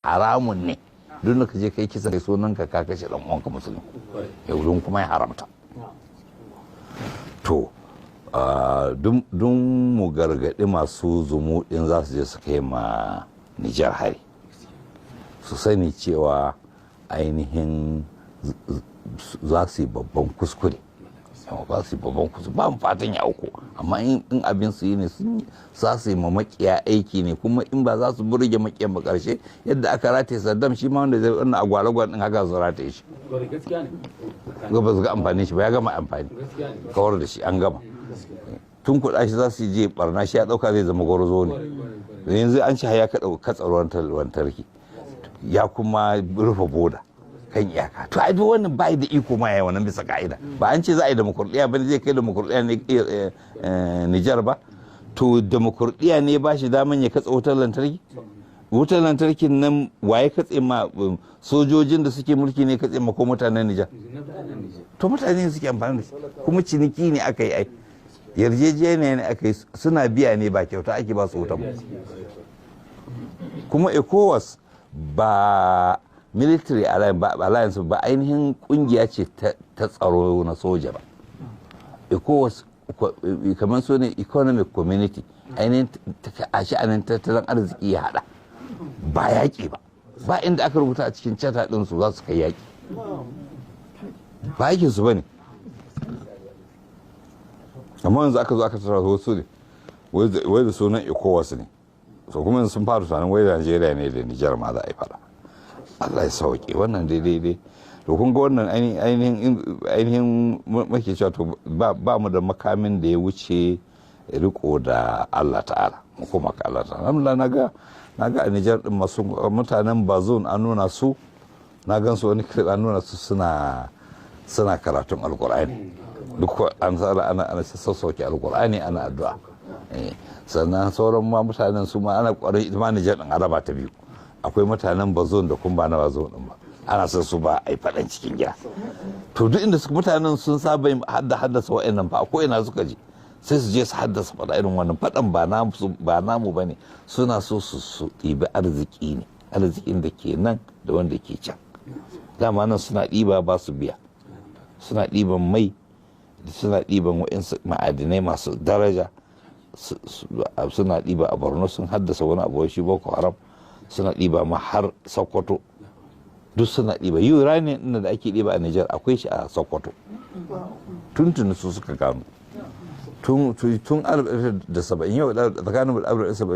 Haramun ne duk da ka je kai kisa, kai sunan ka ka kashe dan uwanka musulmi, yau don kuma ya haramta. To dun mu gargaɗi masu zumuɗin za su je su kai ma Nijar hari, su sani cewa ainihin za su yi babban kuskure. Yawa, za su yi babban kuskure. Ba mu fatan ya auku, amma in abin su yi ne, za su yi ma makiya aiki ne. Kuma in ba za su burge makiyan ba, karshe yadda aka rataye Saddam, shi ma wanda zai wannan agwalagwan din haka su rataye shi. Ga ba su ga amfani shi ba, ya gama amfani, kawar da shi an gama. Tun kuɗa shi za su je barna, shi ya ɗauka zai zama gwarzo ne. Yanzu an ci ya katsa ruwan lantarki, ya kuma rufe boda kan iyaka. To ai duk wannan bai da iko ma yayi wannan bisa ka'ida. Ba an ce za a yi demokradiya ba, zai kai demokradiya ne Nijar ba? To demokradiya ne ba shi daman ya katsa wutar lantarki? Wutar lantarkin nan waye katse ma? Sojojin da suke mulki ne katse ma ko mutanen Nijar? To mutane suke amfani da shi, kuma ciniki ne aka yi, ai yarjejeniya ne aka yi, suna biya ne, ba kyauta ake ba su wutan ba. Kuma ECOWAS ba military alliance ba, ainihin kungiya ce ta tsaro na soja ba. ECOWAS kamar su ne economic community, ainihin a sha'anin tattalin arziki ya hada, ba yaƙi ba. Ba inda aka rubuta a cikin charter ɗinsu za su kai yaƙi, ba aikinsu ba ne. Amma yanzu aka zo aka tara wasu ne wai da sunan ECOWAS ne. So kuma yanzu sun fara tunanin wai Najeriya ne da Nijar ma za a yi fada. Allah ya sauke wannan daidai dai. To kun ga wannan ainihin muke cewa to ba mu da makamin da ya wuce riko da Allah ta'ala, mu koma ka Allah ta'ala. Alhamdulillah, naga a Nijar din masu mutanen Bazon an nuna su, na gan su wani clip, an nuna su suna karatun Alkur'ani. Duk an tsara ana sassauke Alkur'ani, ana addu'a. Sannan sauran ma mutanen su ma ana kwarin. Ita ma Nijar din araba ta biyu, akwai mutanen Bazon da kuma ba na Bazon din ba, ana son su ba a yi faɗan cikin gida. To duk inda su mutanen sun saba yin haddasa wa'annan fa, ko ina suka je sai su je su haddasa faɗa irin wannan faɗan. Ba namu bane, suna so su ɗibi arziki ne, arzikin da ke nan da wanda ke can. Dama nan suna ɗiba ba su biya, suna ɗiban mai, suna ɗiban wa'insu ma'adinai masu daraja, suna ɗiba a Borno, sun haddasa wani abu shi Boko Haram, suna ɗiba ma har Sokoto, duk suna ɗiba. Uranium ɗin da ake ɗiba a Nijar akwai shi a Sokoto tuntuni, su suka gano tun 1970, yau tsakanin 1970.